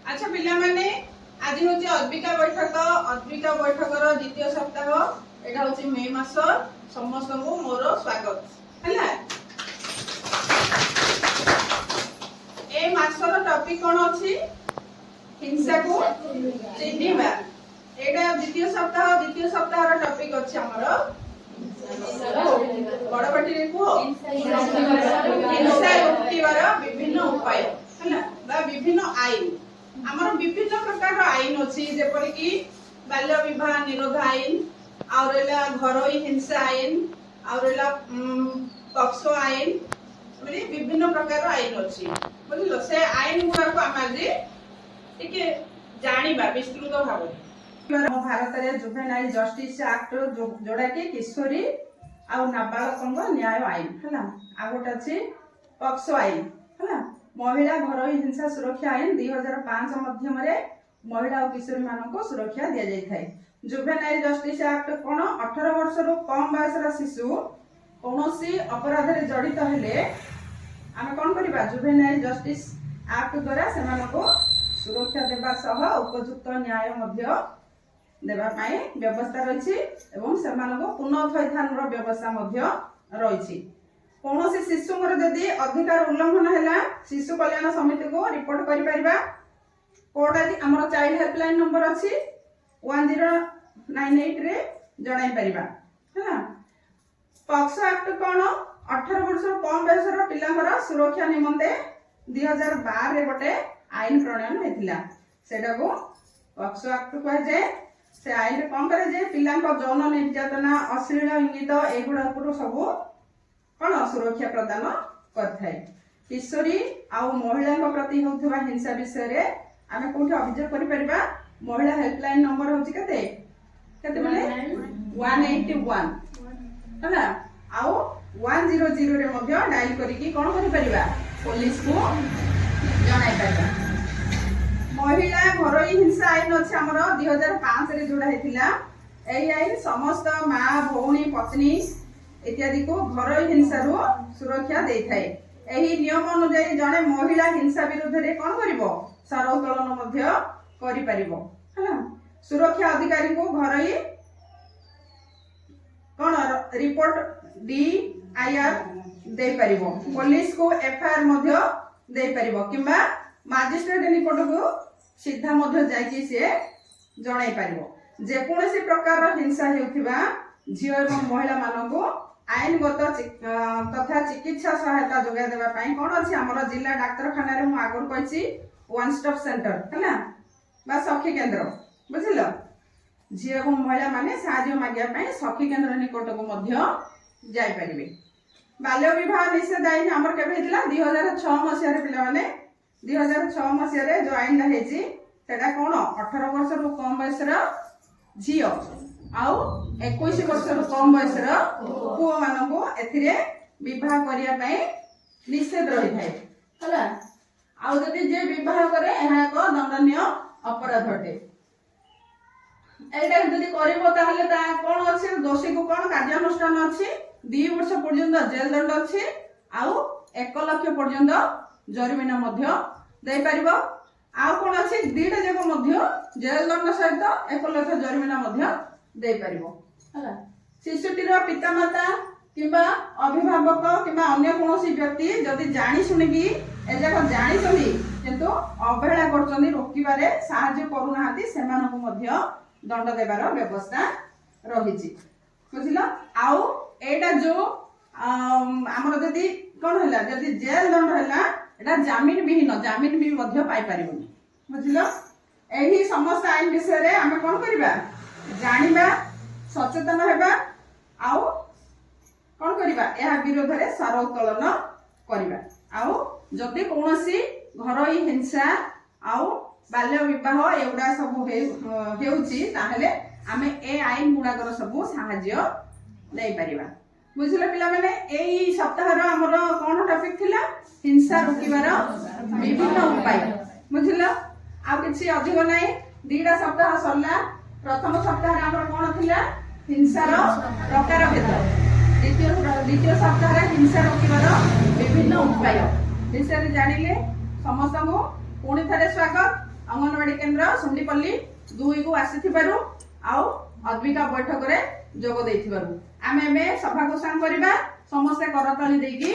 ଆଚ୍ଛା ପିଲାମାନେ, ଆଜି ହଉଛି ଅଦ୍ବିକା ବୈଠକ। ଅଦ୍ବିକା ବୈଠକର ଦ୍ୱିତୀୟ ସପ୍ତାହ, ଏଇଟା ହଉଛି ମେ ମାସ। ସମସ୍ତଙ୍କୁ ମୋର ସ୍ୱାଗତ ହେଲା। ଏ ମାସର ଟପିକ କଣ ଅଛି? ହିଂସାକୁ ଚିହ୍ନିବା। ଏଇଟା ଦ୍ୱିତୀୟ ସପ୍ତାହ। ଦ୍ୱିତୀୟ ସପ୍ତାହର ଟପିକ ଅଛି ଆମର, ବଡ ପାଟିରେ କୁହ, ହିଂସା ରୋକିବାର ବିଭିନ୍ନ ଉପାୟ ହେଲା ବା ବିଭିନ୍ନ ଆଇନ। ଆମର ବିଭିନ୍ନ ପ୍ରକାରର ଆଇନ ଅଛି, ଯେପରିକି ବାଲ୍ୟ ବିବାହ ନିରୋଧ ଆଇନ, ଆଉ ରହିଲା ଘରୋଇ ହିଂସା ଆଇନ, ଆଉ ରହିଲା ପକ୍ସୋ ଆଇନ। ଏମିତି ବିଭିନ୍ନ ପ୍ରକାରର ଆଇନ ଅଛି, ବୁଝିଲ? ସେ ଆଇନ ଗୁଡାକୁ ଆମେ ଆଜି ଟିକେ ଜାଣିବା ବିସ୍ତୃତ ଭାବରେ। ଆମ ଭାରତରେ ଜୁଭେନାଇଲ ଜଷ୍ଟିସ ଆକ୍ଟ, ଯୋଉଟା କି କିଶୋରୀ ଆଉ ନାବାଳକଙ୍କ ନ୍ୟାୟ ଆଇନ ହେଲା। ଆଉ ଗୋଟେ ଅଛି ପକ୍ସୋ ଆଇନ ହେଲା। ମହିଳା ଘରୋଇ ହିଂସା ସୁରକ୍ଷା ଆଇନ 2005 ମାଧ୍ୟମରେ ମହିଳା ଓ କିଶୋରୀ ମାନଙ୍କୁ ସୁରକ୍ଷା ଦିଆଯାଇଥାଏ। ଜୁଭେନାଇଲ ଜଷ୍ଟିସ ଆକ୍ଟ କଣ? 18 ବର୍ଷରୁ କମ ବୟସର ଶିଶୁ କୌଣସି ଅପରାଧରେ ଜଡ଼ିତ ହେଲେ ଆମେ କଣ କରିବା? ଜୁଭେନାଇଲ ଜଷ୍ଟିସ ଆକ୍ଟ ଦ୍ୱାରା ସେମାନଙ୍କୁ ସୁରକ୍ଷା ଦେବା ସହ ଉପଯୁକ୍ତ ନ୍ୟାୟ ମଧ୍ୟ ଦେବା ପାଇଁ ବ୍ୟବସ୍ଥା ରହିଛି ଏବଂ ସେମାନଙ୍କୁ ପୁନଃ ଥଇଥାନର ବ୍ୟବସ୍ଥା ମଧ୍ୟ ରହିଛି। କୌଣସି ଶିଶୁଙ୍କର ଯଦି ଅଧିକାର ଉଲ୍ଲଂଘନ ହେଲା, ଶିଶୁ କଲ୍ୟାଣ ସମିତିକୁ ରିପୋର୍ଟ କରିପାରିବା। କୋର୍ଟ ଆଜି ଆମର ଚାଇଲ୍ଡ ହେଲ୍ପଲାଇନ ନମ୍ବର ଅଛି, 1098ରେ ଜଣାଇ ପାରିବା ହେଲା। ପକ୍ସୋ ଆକ୍ଟ କଣ? 18 ବର୍ଷରୁ କମ ବୟସର ପିଲାଙ୍କର ସୁରକ୍ଷା ନିମନ୍ତେ 2012ରେ ଗୋଟେ ଆଇନ ପ୍ରଣୟନ ହେଇଥିଲା। ସେଇଟାକୁ ପକ୍ସୋ ଆକ୍ଟ କୁହାଯାଏ। ସେ ଆଇନରେ କଣ କରାଯାଏ? ପିଲାଙ୍କ ଯୌନ ନିର୍ଯାତନା, ଅଶ୍ଳୀଳ ଇଙ୍ଗିତ, ଏଗୁଡାକରୁ ସବୁ କଣ ସୁରକ୍ଷା ପ୍ରଦାନ କରିଥାଏ। କିଶୋରୀ ଆଉ ମହିଳାଙ୍କ ପ୍ରତି ହେଉଥିବା ହିଂସା ବିଷୟରେ ଆମେ କୋଉଠି ଅଭିଯୋଗ କରିପାରିବା? ମହିଳା ହେଲ୍ପଲାଇନ ନମ୍ବର ହଉଛି କେତେ? କେତେ ମାନେ? 181 ହେଲା। ଆଉ 100ରେ ମଧ୍ୟ ଡାଇଲ କରିକି କଣ କରିପାରିବା? ପୋଲିସକୁ ଜଣାଇ ପାରିବା। ମହିଳା ଘରୋଇ ହିଂସା ଆଇନ ଅଛି ଆମର, 2005ରେ ଯୋଉଟା ହେଇଥିଲା। ଏଇ ଆଇନ ସମସ୍ତ ମା, ଭଉଣୀ, ପତ୍ନୀ ଇତ୍ୟାଦିକୁ ଘରୋଇ ହିଂସାରୁ ସୁରକ୍ଷା ଦେଇଥାଏ। ଏହି ନିୟମ ଅନୁଯାୟୀ ଜଣେ ମହିଳା ହିଂସା ବିରୁଦ୍ଧରେ କଣ କରିବ? ସ୍ୱର ଉତ୍ତୋଳନ ମଧ୍ୟ କରିପାରିବ ହେଲା। ସୁରକ୍ଷା ଅଧିକାରୀଙ୍କୁ ଘରୋଇ କଣ ରିପୋର୍ଟ ଡିଆଇଆର ଦେଇପାରିବ, ପୋଲିସକୁ ଏଫଆଇଆର ମଧ୍ୟ ଦେଇପାରିବ କିମ୍ବା ମାଜିଷ୍ଟ୍ରେଟ ନିକଟକୁ ସିଧା ମଧ୍ୟ ଯାଇକି ସିଏ ଜଣାଇ ପାରିବ। ଯେକୌଣସି ପ୍ରକାରର ହିଂସା ହେଉଥିବା ଝିଅ ଏବଂ ମହିଳା ମାନଙ୍କୁ ଆଇନଗତ ତଥା ଚିକିତ୍ସା ସହାୟତା ଯୋଗାଇ ଦେବା ପାଇଁ କଣ ଅଛି? ଆମର ଜିଲ୍ଲା ଡାକ୍ତରଖାନାରେ, ମୁଁ ଆଗରୁ କହିଛି, ୱାନ୍ ଷ୍ଟପ୍ ସେଣ୍ଟର ହେଲା ବା ସଖୀ କେନ୍ଦ୍ର, ବୁଝିଲ? ଝିଅ ଏବଂ ମହିଳା ମାନେ ସାହାଯ୍ୟ ମାଗିବା ପାଇଁ ସଖୀ କେନ୍ଦ୍ର ନିକଟକୁ ମଧ୍ୟ ଯାଇପାରିବେ। ବାଲ୍ୟ ବିବାହ ନିଷେଧ ଆଇନ ଆମର କେବେ ହେଇଥିଲା? 2006 ମସିହାରେ। ପିଲାମାନେ, 2006 ମସିହାରେ ଯୋଉ ଆଇନଟା ହେଇଛି, ସେଟା କଣ? 18 ବର୍ଷରୁ କମ ବୟସର ଝିଅ ଆଉ 21 ବର୍ଷରୁ କମ ବୟସର ପୁଅ ମାନଙ୍କୁ ଏଥିରେ ବିବାହ କରିବା ପାଇଁ ନିଷେଧ ରହିଥାଏ ହେଲା। ଆଉ ଯଦି ଯିଏ ବିବାହ କରେ, ଏହା ଏକ ଦଣ୍ଡନୀୟ ଅପରାଧ ଅଟେ। ଏଇଟା ଯଦି କରିବ, ତାହେଲେ ତା କଣ ଅଛି? ଦୋଷୀକୁ କଣ କାର୍ଯ୍ୟାନୁଷ୍ଠାନ ଅଛି? 2 ବର୍ଷ ପର୍ଯ୍ୟନ୍ତ ଜେଲ ଦଣ୍ଡ ଅଛି ଆଉ 1 ଲକ୍ଷ ପର୍ଯ୍ୟନ୍ତ ଜରିମାନା ମଧ୍ୟ ଦେଇପାରିବ। ଆଉ କଣ ଅଛି? ଦିଟା ଯାକ ମଧ୍ୟ, ଜେଲ ଦଣ୍ଡ ସହିତ 1 ଲକ୍ଷ ଜରିମାନା ମଧ୍ୟ ଦେଇପାରିବ ହେଲା। ଶିଶୁଟିର ପିତାମାତା କିମ୍ବା ଅଭିଭାବକ କିମ୍ବା ଅନ୍ୟ କୌଣସି ବ୍ୟକ୍ତି ଯଦି ଜାଣି ଶୁଣିକି ଏଯାକ ଜାଣିଛନ୍ତି କିନ୍ତୁ ଅବହେଳା କରୁଛନ୍ତି, ରୋକିବାରେ ସାହାଯ୍ୟ କରୁନାହାନ୍ତି, ସେମାନଙ୍କୁ ମଧ୍ୟ ଦଣ୍ଡ ଦେବାର ବ୍ୟବସ୍ଥା ରହିଛି, ବୁଝିଲ? ଆଉ ଏଇଟା ଯୋଉ ଆମର ଯଦି କଣ ହେଲା, ଯଦି ଜେଲ ଦଣ୍ଡ ହେଲା, ଏଇଟା ଜାମିନ ବିହୀନ, ଜାମିନ ବି ମଧ୍ୟ ପାଇପାରିବନି, ବୁଝିଲ? ଏହି ସମସ୍ତ ଆଇନ ବିଷୟରେ ଆମେ କଣ କରିବା? ଜାଣିବା, ସଚେତନ ହେବା ଆଉ କଣ କରିବା? ଏହା ବିରୋଧରେ ସ୍ୱର ଉତ୍ତୋଳନ କରିବା। ଆଉ ଯଦି କୌଣସି ଘରୋଇ ହିଂସା ଆଉ ବାଲ୍ୟ ବିବାହ ଏଗୁଡା ସବୁ ହେଉଛି, ତାହେଲେ ଆମେ ଏ ଆଇନ ଗୁଡାକର ସବୁ ସାହାଯ୍ୟ ନେଇପାରିବା, ବୁଝିଲ? ପିଲାମାନେ, ଏଇ ସପ୍ତାହର ଆମର କଣ ଟପିକ ଥିଲା? ହିଂସା ରୋକିବାର ବିଭିନ୍ନ ଉପାୟ, ବୁଝିଲ? ଆଉ କିଛି ଅଧିକ ନାହିଁ। ଦିଟା ସପ୍ତାହ ସରିଲା। ପ୍ରଥମ ସପ୍ତାହରେ ଆମର କଣ ଥିଲା? ହିଂସାର ପ୍ରକାର ଭେଦ। ଦ୍ୱିତୀୟ ଦ୍ୱିତୀୟ ସପ୍ତାହରେ ହିଂସା ରୋକିବାର ବିଭିନ୍ନ ଉପାୟ ବିଷୟରେ ଜାଣିଲେ। ସମସ୍ତଙ୍କୁ ପୁଣି ଥରେ ସ୍ୱାଗତ। ଅଙ୍ଗନବାଡି କେନ୍ଦ୍ର ଶୁଣ୍ଡିପଲ୍ଲୀ 2କୁ ଆସିଥିବାରୁ ଆଉ ଅଦ୍ବିକା ବୈଠକରେ ଯୋଗ ଦେଇଥିବାରୁ। ଆମେ ଏବେ ସଭାକୁ ସାଙ୍ଗ କରିବା। ସମସ୍ତେ କରତାଳି ଦେଇକି।